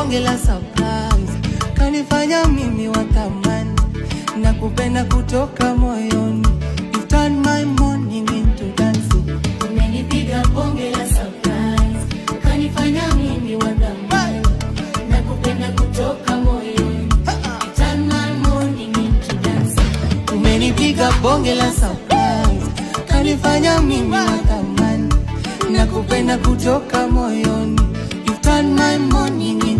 bonge la surprise, kanifanya mimi wa thamani, nakupenda kutoka moyoni. You've turned my morning into dancing. Umenipiga bonge la surprise, kanifanya mimi wa thamani, nakupenda kutoka moyoni. You turned my morning into dancing. Umenipiga bonge la surprise, kanifanya mimi wa thamani, nakupenda kutoka moyoni. You've turned my morning into